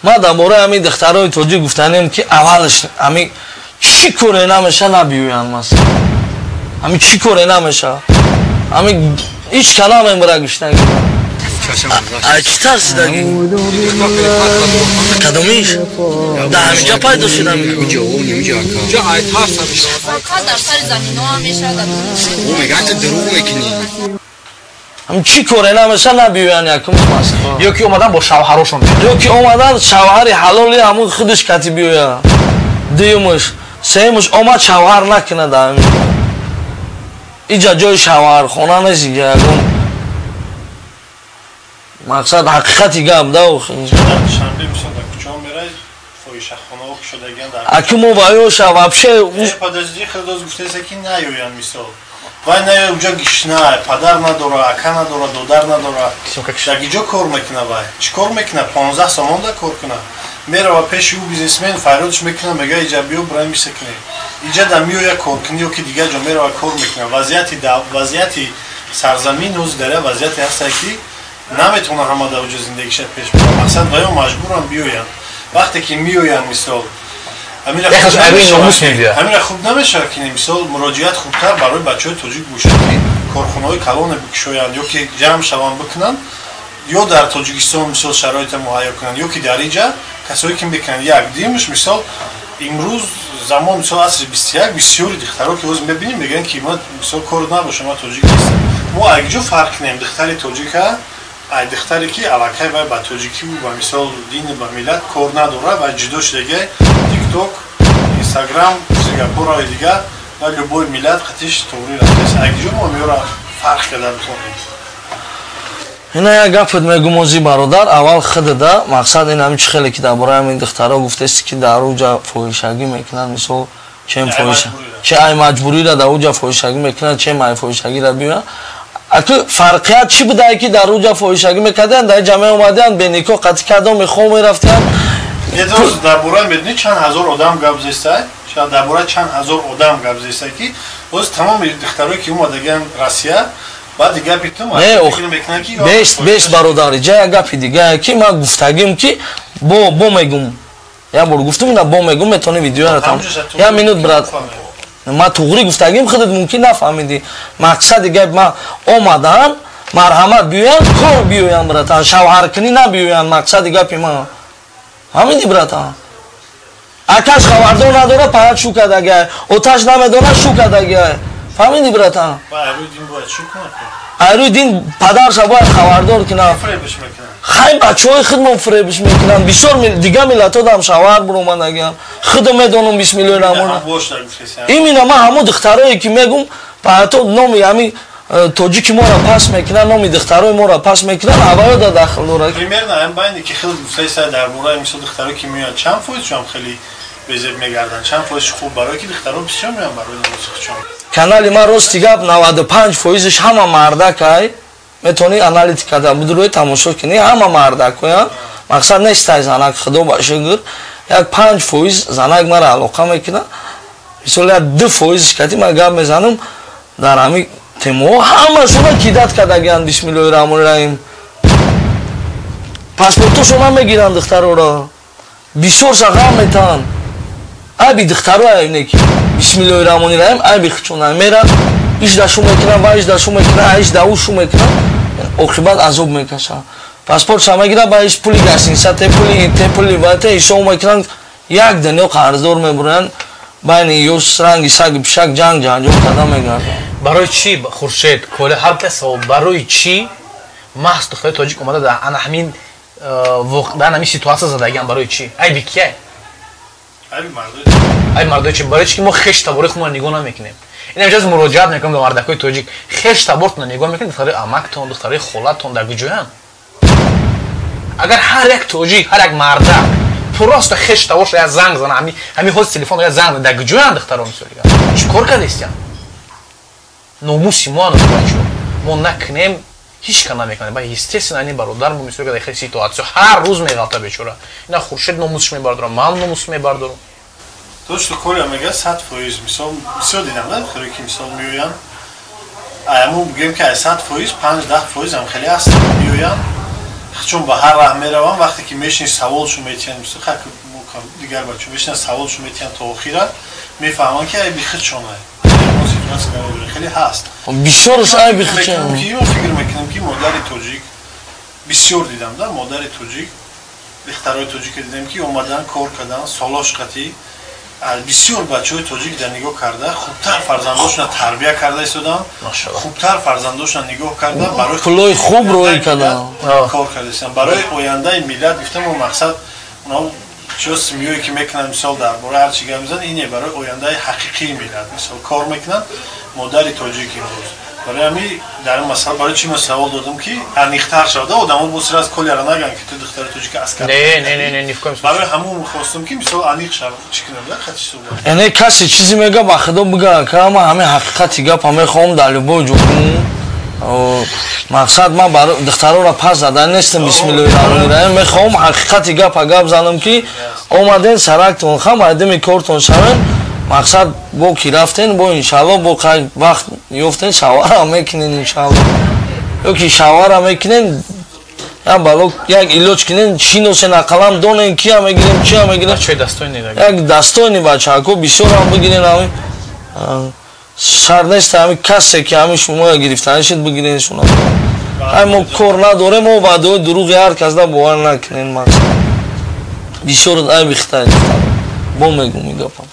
Ман дар бораи ҳамин духтарои тоҷик гуфтанем, ки аввалаш ҳамин чӣ коре намеша, набиёянд. Масалан, ҳамин чӣ коре намеша, ҳамин ҳеҷ ка намембара гӯштаги. Ай, чӣ тарсидаги? Кадомиш дар ҳаминҷа пайдо шуда? Дар сари заминоам мешавад. Ҳамин чӣ коре намеша, набиёянд, якумш Москва. Ё ки омадан, бо шавҳарошон. Ё ки омадан, шавҳари ҳалоли ҳамун худаш кати биёяд. Дуюмаш, сеюмаш, омад, шавҳар накунад. Ҳамин иҷа ҷои шавҳархона нест, иҷа ягон мақсад, ҳақиқати гап да. Душанбе, мисол, дар кӯчаҳо мерай, фоҳишахонаҳо кушодагиан дар Аки мо ваёша вообще Подожди, худоз гуфтаеса, ки наёянд. Мисол, вай наёяд, уҷа гишна, падар надора, ака надора, додар надора, дар гиҷо кор мекуна? Вай чӣ кор мекуна? 15 сомон да кор куна? Мерава пеши ӯ бизнесмен, фарёдш мекуна, мега: «Иҷа биё, бираем, бисекунем». Иҷа да меоя коркунӣ ё ки дигар ҷо мерава, кор мекуна. Вазъияти сарзамин ҳозир дар як вазъияте ҳастае, ки наметавона ҳама дар уҷа зиндагиша пеш бара. Мақсад, ваё маҷбурам биёянд. Вақте ки меоянд, мисол, ҳамира хуб намешавад, ки, мисол, муроҷиат хубтар барои бачаҳои тоҷик бошад, ки корхонаҳои калоне бикушоянд ё ки ҷамъ шаванд, бикунанд, ё дар Тоҷикистон, мисол, шароита муҳайё кунанд, ё ки дар иҷа касое ки мекунанд. Як дуюмаш, мисол, имрӯз замон, мисол, асри 21, бисёри духтаро, ки ҳозир мебинем, мегӯянд, ки ма, мисол, кор набошам, ма тоҷик нестам. Мо акҷо фарқ кунем духтари тоҷика ай духтаре, ки аллакай вай ба тоҷикиву ба, мисол, дину ба миллат кор надора ва ҷудо шудагай, Тикток, Инстаграм, Сингапураи дигар ва любой миллат қатиш туғри рафтааст? Акҷо мо меёра фарқ карда битонем? Ина як гапат мегум ози, бародар. Аввал худада мақсад ин ҳамин чӣ хеле ки дар бораи ҳамин духтаро гуфтаисти, ки дар уҷа фоҳишагӣ мекунанд, мисол, чем фоҳиша, че ай маҷбурира дар уҷа фоҳишагӣ мекунанд, чем ай фоҳишагира биёянд. Аку фарқият чӣ будае, ки дар уҷа фоҳишагӣ мекардианд, дар ҷамъа омадианд, беникоҳ қатъи кардо мехоҳ мерафтианд? Дар бораи, медонӣ, чанд ҳазор одам гап зеста, дар бораи чанд ҳазор одам гап зеста, ки боз тамоми духтарое, ки омадагианд Россия, баъди гапи ту Бест, бест, бародар, иҷа як гапи дигае, ки ман гуфтагим, ки бо мегум, як бор гуфтум, ина бо мегум, метавони видеоро там. Як минут, брат. Ман туғри гуфтагим, худат мумкин нафаҳмидӣ. Мақсади гап, ман омадан, марҳамат, биёянд, кор биёянд, братан, шавҳаркунӣ набиёянд. Мақсади гапи ман ҳамини, братан. Акаш хабардор надора, паят шу кардагиай, оташ намедона, шу кардагиай. Фаҳмидӣ, братан? Айрӯи дин падарша бояд хабардор кунад. Хай, бачаҳои худмон фиребиш мекунанд. Бисёр дигар миллатҳо дам шавҳар буромадагиам, худо медонам. Бисмиллои раҳмон. Именно ман ҳамон духтарое, ки мегум, ҳатто номи ҳами тоҷики моро пас мекунанд, номи духтарои моро пас мекунанд, аввало да дахл дорад. Примерно ҳам байне ки хеле гуфтаиса дар бораи, мисол, духтаро, ки меоянд, чанд фоизшон хеле безеб мегарданд, чанд фоизш хуб? Барое ки духтаро бисёр меоянд барои намози худшон. Канали ман, рости гап, 95 фоизш ҳама мардакай. Метавонӣ аналитикада будурӯи тамошо кунӣ, ҳама мардакоя. Мақсад нестай занак, худо ба шукр, як 5 фоиз занак мара алоқа мекунад. Мисол, як 2 фоизш кати ман гап мезанам дар ҳамин темаҳо. Ҳамашона кидать кардагианд. Бисмиллоҳи раҳмони раҳим. Паспортошона мегиранд духтароро, бисёр шағам метаҳанд. Айби духтаро айне ки, бисмиллоҳи раҳмони раҳим, айби хичона мерад, иш да шу мекунад ва иш да шу мекунад, иш да ӯ шу мекунад, оқибат азоб мекашад. Паспортша мегирад, ба иш пули гостиница те, пули те, пули ва те ҳисоб мекунанд, як дунё қарздор мебуранд. Байни ёс ранги саги пишак ҷанг ҷанҷол карда мегарданд. Барои чӣ, Хуршед, коли ҳар кас савол: барои чӣ маҳз духтари тоҷик омада дар ана ҳамин дар ҳамин ситуация задагиан? Барои чӣ? Айби кия? Айби мардои чӣ? Барои чӣ ки мо хеш табори худро нигоҳ намекунем? Ин ҳамҷаз муроҷиат мекунем ба мардакҳои тоҷик: хеш табортона нигоҳ мекунед? Духтарои амактон, духтарои холатон дар куҷоянд? Агар ҳар як тоҷик, ҳар як мардак просто хеш таборша як занг зана, ҳамин ҳози телефон як занг, дар куҷоянд духтаро? Мисолига, чӣ кор кардестиям? Номуси мо, бачо, мо накунем, ҳеч ка намекунад. Ба естественно, ани бародар мо, мисол, дар хеле ситуация ҳар рӯз меғалта, бечора. Ина Хуршед номусш мебардорам, ман номус мебардорам. Точно, коля мега, 100%. Мисол, бисёр дидам, да, хеле ки, мисол, меоянд, аяму бигӯем, ки ай 100%, 5-10 фоиз ам хеле ҳастанд, меоянд. Чун ба ҳар раҳ мераванд, вақте ки мешини, саволшу метиҳанд, мисол дигар бачо мешинанд, саволшу метиҳанд, то охира мефаҳманд, ки айби худшонае. Хеле ҳаст. Бисёрш айби худшон. Фикр мекунам, ки модари тоҷик бисёр дидам да, модари тоҷик, духтарои тоҷике дидем, ки омадан, кор кардан, солош қатӣ. Бисёр бачаҳои тоҷик дар нигоҳ карда, хубтар фарзандошона тарбия карда истоданд, хубтар фарзандошона нигоҳ карда, барои пулои хуб роӣ кардан, кор карда истоданд барои ояндаи миллат. Гуфтам, мақсад онҳо чо семьё е ки мекунанд, мисол, дар бораи ҳар чи гап мезананд, ине барои ояндаи ҳақиқии миллат, мисол, кор мекунанд модари тоҷик имрӯз. Барои ҳами дар ин масъала барои чи ман савол додам, ки аниқтар шавад, одамо бо сразу Коляра наган, ки ту духтари тоҷика аскар. Не, не, не, не, ни в коем. Барои ҳамун хостам, ки мисол аниқ шавад, чӣ кунам да, хати суҳбат. Яъне касе чизе мега, ба худо бига, ка ма ҳамин ҳақиқати гапа мехоҳам дар любой ҷо. Мақсад, ман духтароро пас задан нестам, бисмиллоҳи раҳмони раҳим, мехоҳам ҳақиқати гапа гап занам, ки омаден, сарактон хам, айдами кортон шавен. Мақсад, бо ки рафтен, бо иншалло, бо вақт ёфтен, шавара мекунен иншалло, ё ки шавара мекунен, як бало, як илоҷ кунен, шиносен, ақаллам донен, кия мегирем, чия мегирем. Як дастони бачаҳако бисёрам бигирен. Ҳами шар нест, ҳами касе ки ҳами шумоя гирифтанишед, бигиреншуна. Ай, мо кор надорем, мо ваъдаҳои дурӯғи ҳар кас да бовар накунен. Мақсад, бисёр айби хитай, бо мегум и гапам.